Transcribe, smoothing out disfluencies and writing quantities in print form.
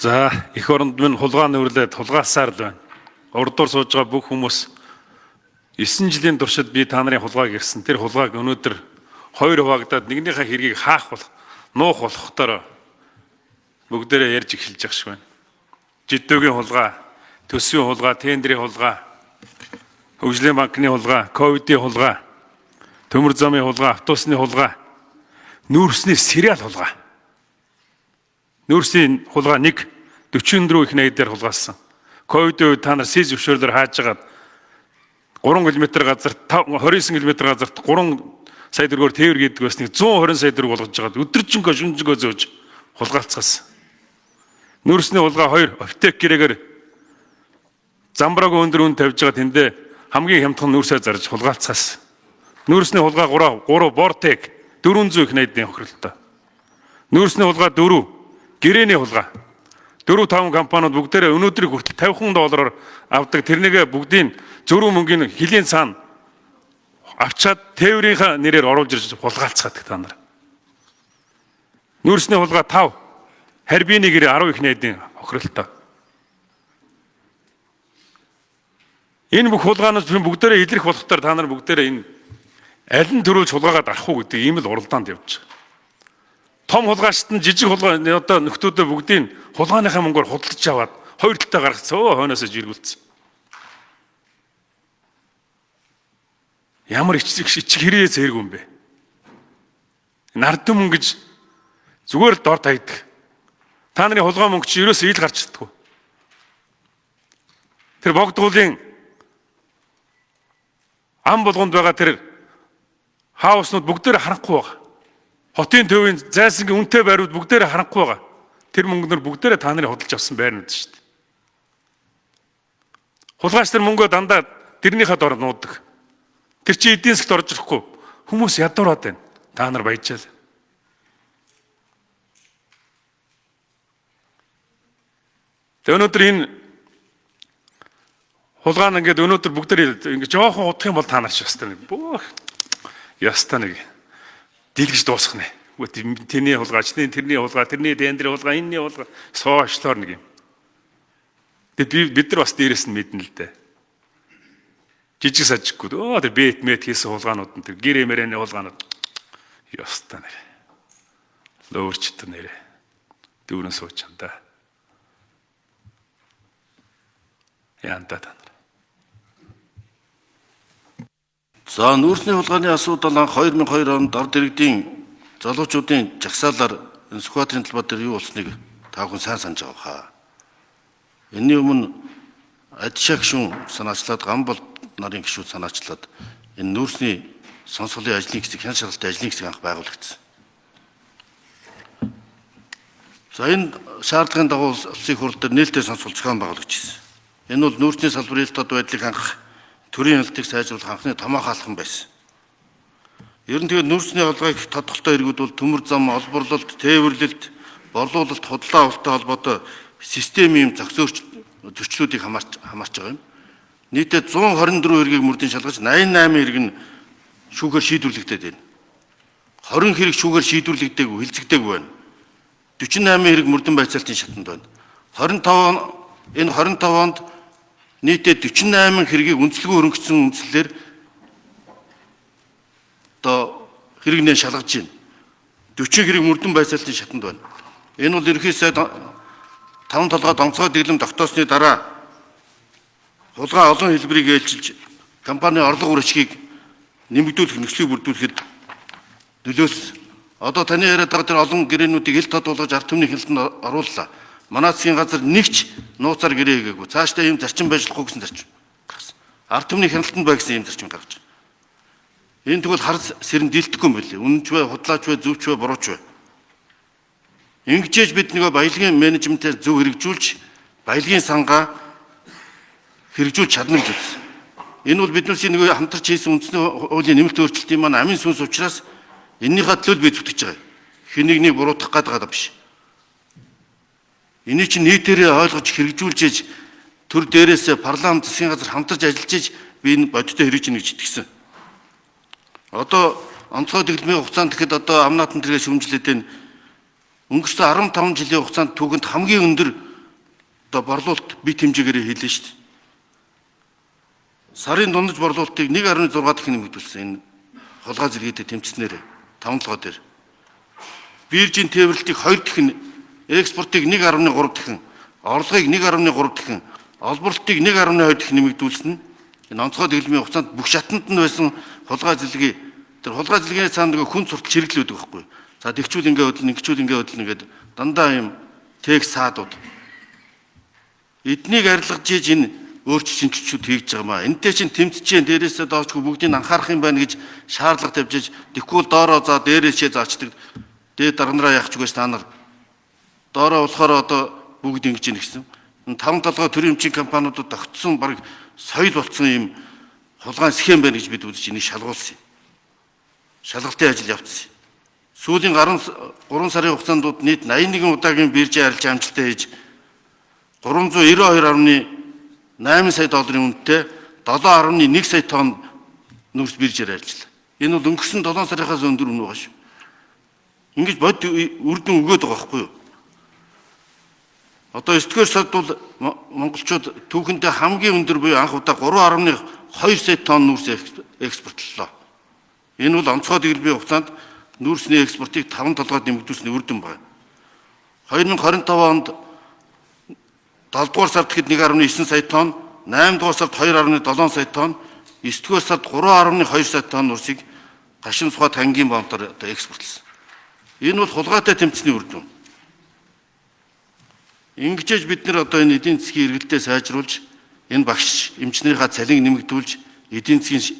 За, эх оронд минь хулгай нүрлээд хулгайлсаар л байна. Урдуур сууж байгаа бүх хүмүүс 9 жилийн туршид би та нарын хулгайг ирсэн. Тэр хулгайг өнөөдөр хоёр хуваагдаад нэгнийхээ хэргийг хаах болох, нуух болохдоор бүгдээрээ ярьж эхэлж байгаа шиг байна. Жидүүгийн хулгай, төсвийн хулгай, тендрийн хулгай, хөгжлийн банкны хулгай, ковидын хулгай, төмөр замын хулгай, автобусны хулгай, нүүрсний сериал хулгай. Нүүрсийн хулгай 1 44 их найдаар хулгайлсан. Ковидын үед та нар сий зөвшөөрлөөр хааж агаад 3 км газарт 29 км газарт 3 сая төгрөгөөр тээвэр гэдэг байсныг 120 сая төгрөг болгож жагаад өдөржингөө шүнжэнгөө зөөж хулгайлцгаасан. Нүүрсний хулгай 2 аптек гэрээгээр замбраагүй өндөр үн тавьж байгаа тэндээ хамгийн хямдхан нүүрсээ зарж хулгайлцгаасан. Нүүрсний хулгай 3 3 Бортек 400 их найдын хохиролтой. Нүүрсний хулгай 4 гэрээний хулгай. 4 5 компаниуд бүгдээрээ өнөөдрийг хүртэл 50 доллараар авдаг. Тэрнийгээ бүгдийн зөрүү мөнгөний хөлийн цаана авчаад тээврийнхаа нэрээр оруулж ирж хулгайлцгаадаг та нар. Нүүрсний хулгай 5 Харбины гэрээ 10 их найдын хохиролтой. Энэ бүх хулгайнууд бүгдээрээ илэрх болохоор та нар бүгдээрээ энэ аль нь төрүүлж хулгайгаа дарах уу гэдэг ийм л уралдаанд явж байгаа. Том хулгайчт нь жижиг хулгай одоо нөхдүүдээ бүгдийг хулгайныхаа мөнгөөр худалдаж аваад хоёр талтай гаргацсан. Өө хойноосоо жиргүүлсэн. Ямар ичиг ичиг хэрээ зэрэг юм бэ? Нардан мөнгө гэж зүгээр л дор тайдаг. Та нарын хулгай мөнгө чи ерөөсөө ил гарч чаддгүй. Тэр богдгуулын ам болгонд байгаа тэр хауснууд бүгдээр харанхуй байгаа. Хотын төвийн зайсангийн үнэтэй байрууд бүгдээр харанхуй байгаа. Тэр мөнгөнөр бүгдээрээ та нарын худалж авсан байрнууд шүү дээ. Хулгайч нар мөнгөө дандаа тэрнийхээ дор нуудаг. Тэр чи эдийн засгт орж ирэхгүй. Хүмүүс ядуураад байна. Та нар баяжаал. Тэгээ өнөөдөр энэ хулгай нь ингээд өнөөдөр бүгдээр ингээд жоохон удах юм бол та нар ч ястай нэг бөөх ястай нэг дийлгэж дуусгах нэ. Тэрний хулгайч, тэрний хулгай, тэрний тендрийн хулгай, энэний хулгай соошлоор нэг юм. Тэгээ бид нар бас дээрээс нь мэднэ л дээ. Жижиг сажиггүй. Өө тэр бет мет хийсэн хулгаанууд нь тэр гэрээ мэрэний хулгаанууд ёстой нэр. Лөөрчт нэрэ. Дүүрэн сууч анда. Янда та нар. За, нүүрсний хулгайны асуудал анх 2002 онд ард иргэдийн залуучуудын жагсаалаар энэ Сүхбаатарын талбай дээр юу болсныг та бүхэн сайн санаж байгаа хаа. Энэний өмнө Адшаа гишүүн санаачлаад, Гамбол нарын гишүүд санаачлаад энэ нүүрсний сонсголын ажлын хэсэг, хяналт шалгалтын ажлын хэсэг анх байгуулагдсан. За, энэ шаардлагын дагуу улсын хурал дээр нээлттэй сонсгол зохион байгуулагчсан. Энэ бол нүүрсний салбарын ил тод байдлыг хангах, төрийн хяналтыг сайжруулах анхны томоохон алхам байсан. Ер нь тэгээд нүүрсний хулгайг тодголтой иргүүд бол төмөр зам, олборлолт, тээвэрлэлт, борлуулалт, худалдаа авалттай холбоотой системийн зохицоорч зөрчлүүдийг хамаарч байгаа юм. Нийтдээ 124 хэргийг мөрдөн шалгаж 88 хэрэг нь шүүхээр шийдвэрлэгдээд байна. 20 хэрэг шүүгээр шийдвэрлэгдээгүй, хилцэгдээгүй байна. 48 хэрэг мөрдөн байцаалтын шатанд байна. 25 энэ 25 онд нийтдээ 48 хэргийг үндэслэгүй хөрөнгөцсөн үндслээр одоо хэрэгнээ шалгаж байна. 40 хэрэг мөрдөн байцаалтын шатанд байна. Энэ бол ерөнхий сайд таван толгой онцгой дэглэм тогтоосны дараа хулгай олон хэлбэрийг ээлжилж компанийн орлого үр ашгийг нэмэгдүүлэх нөхцөлийг бүрдүүлэхэд нөлөөлсөн. Одоо таны яриад байгаа тэр олон гэрээнүүдийг ил тод болгож ард түмний хяналтанд орууллаа. Манай засгийн газар нэгч нууцаар гэрээ хийгээгүй. Цаашдаа ийм зарчим байж болохгүй гэсэн зарчим гаргасан. Ард түмний хяналтанд бай гэсэн ийм зарчим гаргаж байгаа. Энэ тэгвэл хар сэрэн дийлдэхгүй юм билээ. Үнэнч бай, худлаач бай, зөвч бай, бурууч бай. Ингэжээж бид нөгөө баялагын менежментээр зөв хэрэгжүүлж баялагын сангаа хэрэгжүүлж чадна гэж үзсэн. Энэ бол биднээсийн нөгөө хамтарч хийсэн үндэсний хуулийн нэмэлт өөрчлөлтийн маань амин сүнс учраас эннийхээ төлөө би зүтгэж байгаа. Хэн нэгнийг буруутгах гээд байгаа биш. Энийг чинь нийтээрээ ойлгож хэрэгжүүлж төр дээрээс парламент засгийн газар хамтарч ажиллаж иж би энэ бодиттой хэрэгжинэ гэж итгэсэн. Одоо онцгой дэглэмийн хугацаанд тэгэхэд одоо амнаатан тэргээ шүүмжлээд байна. Өнгөрсөн 15 жилийн хугацаанд түүхэнд хамгийн өндөр Одоо борлуулалт бит хэмжээгээр хийлээ шүү дээ. Сарын дундаж борлуулалтыг 1.6 дахин нэмэгдүүлсэн энэ хулгай зэрэгэдэ тэмцснээр 5 толгой дээр. Биржийн тээвэрлэлтийг 2 дахин, экспортыг 1.3 дахин, орлогыг 1.3 дахин, олборлолтыг 1.2 дахин нэмэгдүүлсэн нь энэ онцгой дэглэмийн хугацаанд бүх шатанд нь байсан хулгай зэрэгийг тэр хулгай зэрэгийн цаана нөгөө хүн суртал чиргэлүүд байдаг байхгүй. За тэгчүүл ингээ хөдлөн, ингэчүүл ингээ хөдлөн гэдэг дандаа юм текст саадууд. Эднийг арилгаж ийж энэ өөрчилчүүд хийж байгаа маа. Энтэй чинь тэмцэж, дээрээсээ доочгүй бүгдийг анхаарах юм байна гэж шаардлага тавьж иж тэгвэл доороо заа дээрээсээ заачдаг. Дээд дарга нараа яах ч үгээс та нар доороо болохоор одоо бүгд ингэж ийн гэсэн. Энэ таван толгой төрийн эмчийн компаниудад тогтсон баг соёл болсон юм хулгайн схем байна гэж бид үзэж энийг шалгуулсан юм. Шалгалтын ажил явуулсан. Сүүлийн 3 сарын хугацаанд нийт 81 удаагийн биржийн арилжаа амжилттай хийж 392.8 сая долларын үнэтэй 7.1 сая тонн нүүрс биржээр арилжлаа. Энэ бол өнгөрсөн 7 сарынхаас өндөр үнэ байгаа шүү. Ингэж бод үр дүн өгөөд байгаа байхгүй юу? Одоо 9 дугаар сард бол монголчууд түүхэндээ хамгийн өндөр буюу анх удаа 3.2 сая тонн нүүрс экспортлолоо. Энэ бол онцгой дэглэмийн хугацаанд нүүрсний экспортыг 5 толгойд нэмэгдүүлсний үр дүн байна. 2025 онд 7 дугаар сард гэхэд 1.9 сая тонн, 8 дугаар сард 2.7 сая тонн, 9 дугаар сард 3.2 сая тонн нүүрсийг гашин сухад хангийн бомтоор одоо экспортлсон. Энэ бол хулгайтай тэмцсэний үр дүн. Ингэжээж бид нар одоо энэ эдийн засгийн эргэлтээ сайжруулж, энэ багш эмчнэрийнхаа цалинг нэмэгдүүлж, эдийн засгийн